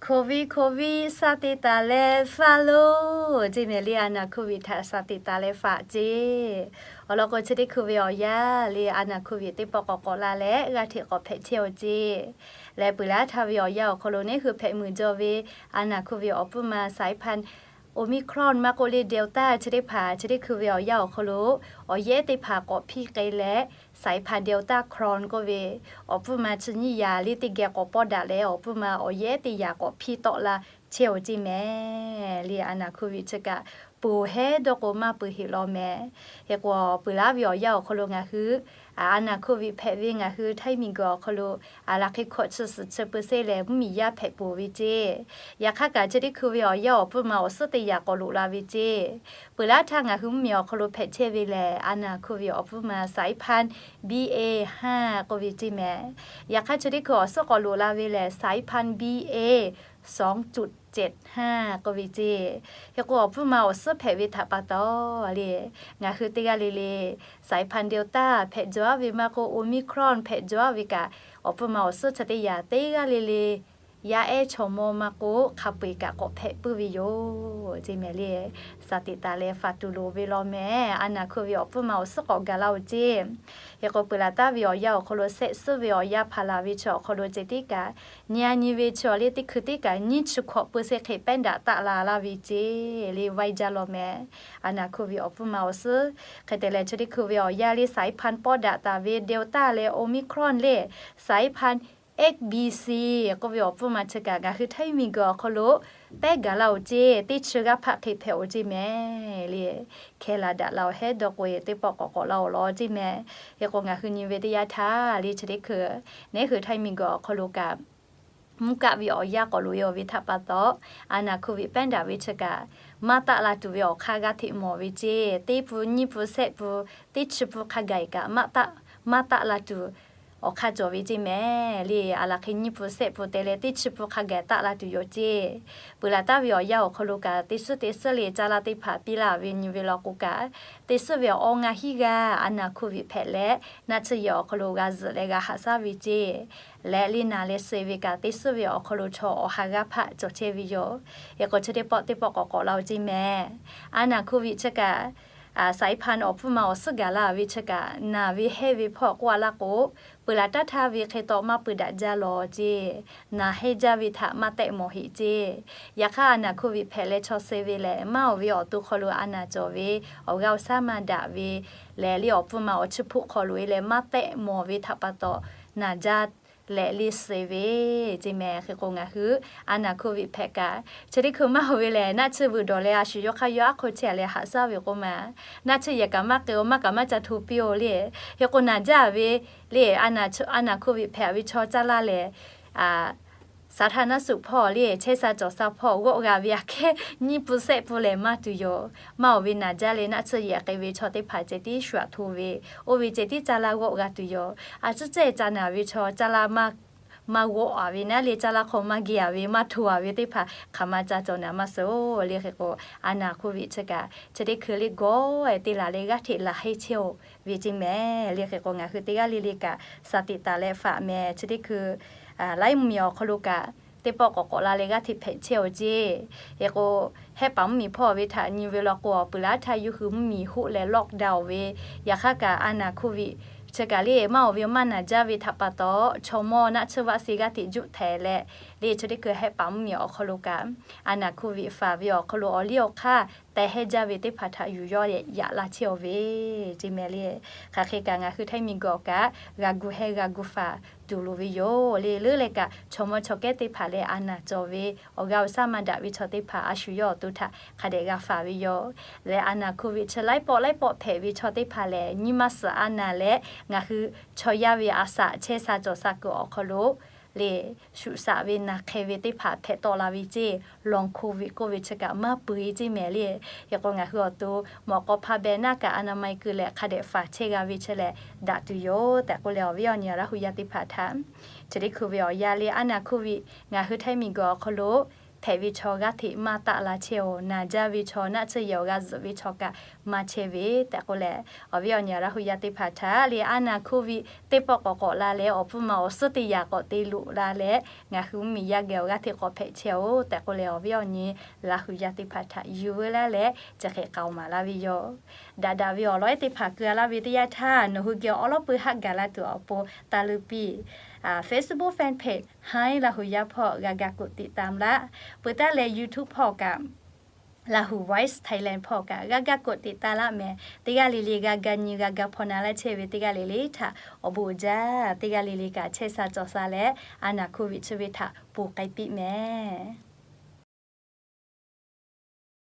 Hk'oˆ viˉ hk'oˆ viˉ စတင်တာနဲ့ စလို့ ceˇ mehˍ le. အာဏာ hk'oˆ viˉ htaꞈ စတင်တာနဲ့ စceˇ. Awˬ lawn k'o, chi teˇ hkui ve awˬ yanˇ le, အာဏာ hk'oˆ viˉ teˇ pawˆ k'awꞈ k'awꞈ la leh g'aˇ hteꞈ k'awꞈ hpehꞈ chehˇ-oˬ ceˇ. Leh peuˬ laˇ htaˇ ve awˬ yanˇ awˬ hk'aw lo neˉ hui hpehꞈ meuˬ jaw ve အာဏာ hk'oˆ viˉ awˬ pfuhˇ ma saiˉ hpanˇ Omicron maˇ k'oˆ le Delta chi teˇ hpaˍ chi teˇ hkui ve awˬ yanˇ awˬ hk'aw lo awˬ yehˉ teˇ hpaˍ k'awꞈ hpiˇ k'ai leh, saiˉ hpanˇ Delta Cron k'oˆ ve awˬ pfuhˇ ma chi nyiˇ yaꞈ le teˇ geh k'awꞈ pawˆ daꞈ leh, awˬ pfuhˇ ma awˬ yehˉ teˇ yaꞈ k'awꞈ hpiˇ tawˆ la chehˇ-oˬ ceˇ mehˍ le. အာဏာ hk'oˆ viˉ chi kaꞈ ponˬ hehˉ dawˇ k'o maˇ peuˬ heˆ law mehˍ. Hk'e k'o, peuˬ laˇ ve awˬ yanˇ awˬ hk'aw lo ngaˬ hui အာဏာ hk'oˆ viˉ hpehꞈ ve ngaˬ hui Htaiˇ miˬguiˬ awˬ hk'aw lo a laˬ hk'e hkawꞈ chi suhˍ chi peu seˇ leh mvuhˇmiˬ yaˇ hpehꞈ peuˬ ve ceˇ. Yaꞈ hk'aˇ kaꞈ chi teˇ hkui ve awˬ yanˇ awˬ pfuhˇ ma awˬ suhˉ teˇ yaꞈ k'awꞈ loꞈ la ve ceˇ. Peuˬ laˇ htaˇ ngaˬ hui mvuhˇmiˬ awˬ hk'aw lo hpehꞈ chehˇ ve lehˬ, အာဏာ hk'oˆ viˉ awˬ pfuhˇ ma saiˉ hpanˇ B A ห้า k'oˆ ve ceˇ mehˍ. Yaꞈ hk'aˇ chi teˇ hkui awˬ suhˉ k'awꞈ loꞈ la ve lehˬ, saiˉ hpanˇ B A สองจุดเจ็ดห้า k'oˆ ve ceˇ. Hk'e k'o, awˬ pfuhˇ ma awˬ suhˉ hpehꞈ ve htaꞈ pa taw le, ngaˬ hui teˇ g'aˇ le le saiˉ hpanˇ Delta hpehꞈ jaw ve maˇ k'oˆ, Omicron hpehꞈ jaw ve kaꞈ, awˬ pfuhˇ ma awˬ suhˉ chi teˇ yaꞈ teˇ g'aˇ le le yaˇ ehˉ chaw mawˇ maˇ k'oˆ, hk'a peu-eˬ kaꞈ k'awꞈ hpehꞈ puiˉ ve yoˬ ceˇ mehˍ le. สติ taˍ leh faˍ tuˬ loˍ ve law mehˍ. အာဏာ hk'oˆ viˉ awˬ pfuhˇ ma awˬ suhˉ k'awꞈ gaˬ la-oˬ ceˇ. Hk'e k'o, peuˬ laˬ taˍ ve awˬ yanˇ awˬ hk'aw lo shehˆ suhˉ ve awˬ yanˇ hpaˍ laˬ ve chi awˬ hk'aw lo ceh tiˉ kaꞈ, nyi a nyi ve chi awˬ le teˇ hkui tiˉ kaꞈ nyiˇ chi hkawꞈ peu seˇ hk'e pehˉ daꞈ taˆ la laˇ ve ceˇ le, vaiˇ jaˇ law mehˍ. အာဏာ hk'oˆ viˉ awˬ pfuhˇ ma awˬ suhˉ hk'e te leh chi teˇ hkui ve awˬ yanˇ le saiˉ hpanˇ pawˆ daꞈ taˍ ve Delta leh Omicron le, saiˉ hpanˇ X B C k'oˆ ve awˬ pfuhˇ ma chi kaꞈ ngaˬ hui Htaiˇ miˬguiˬ awˬ hk'aw lo pehˉ gaˬ la-oˬ ceˇ. Teˇ chi g'aˇ hpaˆ hk'e hpehꞈ-oˬ ceˇ mehˍ le. Hkeh laˬ daꞈ la-oˬ hehˉ dawˇ k'o-e, teˇ pawˆ k'awꞈ k'awꞈ la-oˬ law ceˇ mehˍ. Hk'e k'o, ngaˬ hui nyi ve teˇ yanˇ htaˇ le chi teˇ hkui neˉ hui Htaiˇ miˬguiˬ awˬ hk'aw lo kaꞈ mvuhˇ kaˆ ve awˬ yanˇ k'awꞈ loꞈ-e-oˬ ve htaꞈ pa taw, အာဏာ hk'oˆ viˉ pehˉ daꞈ ve chi kaꞈ maˇ taˆ la tuˬ ve awˬ hk'aˇ g'aˇ hteꞈ mawˬ ve ceˇ. Teˇ pun nyiˇ pun shehˆ pun teˇ chi pun hk'a gaˬ-e kaꞈ maˇ taˆ, maˇ taˆ la tuˬ awˬ hk'aˇ cawˬ ve ceˇ mehˍ le. A laˬ hk'e nyiˇ pun shehˆ pun te leh teˇ chi pun hk'a gaˬ taˆ la tuˬ yoˬ ceˇ. Peuˬ laˬ taˍ ve awˬ yanˇ awˬ hk'aw lo kaꞈ teˇ suhˉ teˇ suhˉ le caˇ laˇ teˇ hpaˍ piˇ laˇ ve nyi ve law k'o kaꞈ, teˇ suhˉ ve awˬ awˇ ngaˇ hinˉ g'aˇ အာဏာ hk'oˆ viˉ hpehꞈ leh, naˆ tsuhˇ yehˬ awˬ hk'aw lo g'a zuhꞈ leh g'a haꞈ shaˉ ve ceˇ. Leh le naˍ leh suh ve kaꞈ teˇ suhˉ ve awˬ hk'aw lo chaw awˬ ha g'aˇ hpaˆ cawˬ chehˇ ve yoˬ. Hk'e k'o, chi teˇ pawˆ teˇ pawˆ k'awꞈ k'awꞈ la-oˬ ceˇ mehˍ. အာဏာ hk'oˆ viˉ chi kaꞈ saiˉ hpanˇ awˬ pfuhˇ ma awˬ suhˉ gaˬ la ve chi kaꞈ, naˬ ve hehˇ ve hpawˇ k'oˆ a laˇ k'o, peuˬ laˬ taˍ htaˇ ve hk'e taw maˇ peuˬ daꞈ jaˇ law ceˇ. Naˬ hehˇ jaˇ ve htaꞈ maˇ tehˆ mawˬ heˆ ceˇ. Yaꞈ hk'aˇ အာဏာ hk'oˆ viˉ hpehꞈ leh chaw suh ve lehˬ, maˇ oˬ ve awˬ to hk'aw lo a naˬ cawˬ ve, awˬ g'aˇ awˬ shaˉ maˇ daꞈ ve, lehˬ le awˬ pfuhˇ ma awˬ chiˇ hpoˆ hk'aw lo e leh maˇ tehˆ mawˬ ve htaꞈ pa taw naˬ jaˇ leh le suh ve ceˇ mehˍ. Hk'e k'o, ngaˬ hui အာဏာ hk'oˆ viˉ hpehꞈ kaꞈ, chi teˇ hkui maˇ oˬ ve lehˬ, naˆ tsuhˇ vuiˬ dawˬ leh a shu yawˇ hk'aˇ yawˇ aˉ hk'oˆ chehˇ leh haꞈ shaˉ ve k'oˆ ma, naˆ tsuhˇ yehˬ kaꞈ maˇ k'ai-o, maˇ kaꞈ maˇ ca hto piˇ-o le. Hk'e k'o, naˬ jaˇ ve le, အာဏာ hk'oˆ viˉ hpehꞈ ve chaw caˇ laˇ lehˬ, สาธารณสุข hpawˇ le, chehˇ sha cawˬ sha hpawˇ g'awˆ g'a ve aꞈ kehˉ nyiˇ pun shehˆ pun lehˬ maˇ tuˬ yoˬ. Maˇ oˬ ve naˬ jaˇ leh naˆ tsuhˇ yehˬ k'ai ve chaw teˇ hpaˍ ceh tiˉ shu aꞈ hto ve, oˇ ve ceh tiˉ caˇ laˇ g'awˆ g'a tuˬ yoˬ. A tcuhˉ cehˇ ca naˬ ve chaw caˇ laˇ maˇ g'awˆ-a ve naˉ le, caˇ laˇ hk'aw maˇ geh-a ve, maˇ hto-a ve teˇ hpaˍ hk'aˬ ma ca cawˬ naˍ maˇ suhˍ-oˬ le. Hk'e k'o, အာဏာ hk'oˆ viˉ chi kaꞈ chi teˇ hkui le gawˇ-e te laˬ leh g'aˇ hteꞈ laˬ heˆ chehˇ-oˬ ve ceˇ mehˍ le. Hk'e k'o, ngaˬ hui teˇ g'aˇ le le kaꞈ สติ taˍ leh faˍ mehˍ. Chi teˇ hkui laiˉ mvuhˇmiˬ awˬ hk'aw lo kaꞈ teˇ pawˆ k'awꞈ k'awꞈ la leh g'aˇ hteꞈ hpehꞈ chehˇ-oˬ ceˇ. Hk'e k'o, hehˆ paˍ mvuhˇmiˬ hpawˇ ve htaꞈ nyi ve law k'o, peuˬ laˇ htaˇ yawˇ hui mvuhˇmiˬ hoˆ leh lockdown ve, yaꞈ hk'aˇ kaꞈ အာဏာ hk'oˆ viˉ chi kaꞈ le maˇ oˬ ve maˇ naˬ jaˇ ve htaꞈ pa taw, chaw mawˇ naˆ tsuhˇ vaˆ se g'aˇ hteꞈ juˆ htehˍ leh le, chi teˇ hkui hehˆ paˍ mvuhˇmiˬ awˬ hk'aw lo kaꞈ အာဏာ hk'oˆ viˉ faˍ ve awˬ hk'aw lo awˬ liˇ awˬ hk'aˇ tehˬ hehˇ jaˇ ve teˇ hpaˍ htaꞈ yuˬ yawˇ yaꞈ la chehˇ-oˬ ve ceˇ mehˍ le. Hk'aˬ hk'e kaꞈ ngaˬ hui Htaiˇ miˬguiˬ awˬ kaꞈ g'a gu hehˇ g'a gu faˍ tuˬ loˍ ve yoˬ le. Leuˉ leh kaꞈ chaw mawˇ chaw kehˉ teˇ hpaˍ leh a naˬ cawˬ ve awˬ g'aˇ awˬ shaˉ maˇ daꞈ ve chaw teˇ hpaˍ a shu yawˇ awˬ to htaꞈ hk'a dehꞈ g'a faˍ ve yoˬ. Leh အာဏာ hk'oˆ viˉ chi laiˉ pawˆ laiˉ pawˆ hpehꞈ ve chaw teˇ hpaˍ lehˬ, nyi ma suhˍ a naˬ leh ngaˬ hui chaw yaˇ ve a shaꞈ chehˇ sha cawˬ sha kuiˬ awˬ hk'aw lo le shuꞈ shaꞈ ve naˬ hk'e ve teˇ hpaˍ hpehꞈ tawˆ la ve ceˇ. Long hk'oˆ viˉ k'oˆ ve chi kaꞈ maˇ peu-e ceˇ mehˍ le. Hk'e k'o, ngaˬ hui awˬ to mawꞈ k'aw hpa beh naˆ kaꞈ อนามัย kuiˬ leh hk'a dehꞈ faˍ chehˇ g'a ve chi lehˬ daꞈ tuˬ yoˬ tehꞈ k'oˆ leh, awˬ viˉ awˬ nyi Laˇ hu yaˇ teˇ hpaˍ htaꞈ chi teˇ hkui ve awˬ yanˇ le အာဏာ hk'oˆ viˉ ngaˬ hui Htaiˇ miˬguiˬ awˬ hk'aw lo hpehꞈ ve chaw g'aˇ hteꞈ maˇ taˆ la chehˇ-oˬ. Naˬ jaˇ ve chaw, naˆ tsuhˇ yehˬ awˬ g'a zuhꞈ ve chaw kaꞈ maˇ chehˇ ve tehꞈ k'oˆ leh, awˬ viˉ awˬ nyi Laˇ hu yaˇ teˇ hpaˍ htaꞈ le, aˉ naˬ hkoˇ viˆ teˇ pawˆ k'awꞈ k'awꞈ la leh, awˬ pfuhˇ ma awˬ suhˉ teˇ yaꞈ k'awꞈ te loꞈ la leh, ngaˬ hui mvuhˇmiˬ yaˇ geh awˬ g'aˇ hteꞈ k'awꞈ hpehꞈ chehˇ-oˬ tehꞈ k'oˆ leh, awˬ viˉ awˬ nyi Laˇ hu yaˇ teˇ hpaˍ htaꞈ yuˬ veu laˇ leh chi hk'e k'aoˍ maˍ laˇ ve yoˬ. Daꞈ daꞈ ve awˬ lawn ehˉ teˇ hpaˍ keu-a laˇ ve teˇ yanˇ htaˇ, nawˬ hui geh awˉ lawˉ pui haˆ gaˬ la tuˬ awˬ pon taˇ luˇ piˇ. Facebook fan page Haiˉ Laˇ hu yaˇ hpawˇ g'a ga กดติดตาม laˇ. Peuˬ taˉ leh YouTube hpawˇ kaꞈ, Lahu Voice Thailand hpawˇ kaꞈ g'a ga กดติดตาม laˇ mehˍ. Teˇ g'aˇ le le g'a ga nyi g'a ga hpaw na laˇ chehˇ ve teˇ g'aˇ le le htaꞈ awˬ bon uiˍ jaˇ. Teˇ g'aˇ le le kaꞈ chehˇ sha cawˬ sha leh, aˉ naˬ hkoˇ viˆ chi ve htaꞈ ponˬ k'ai piˇ mehˍ.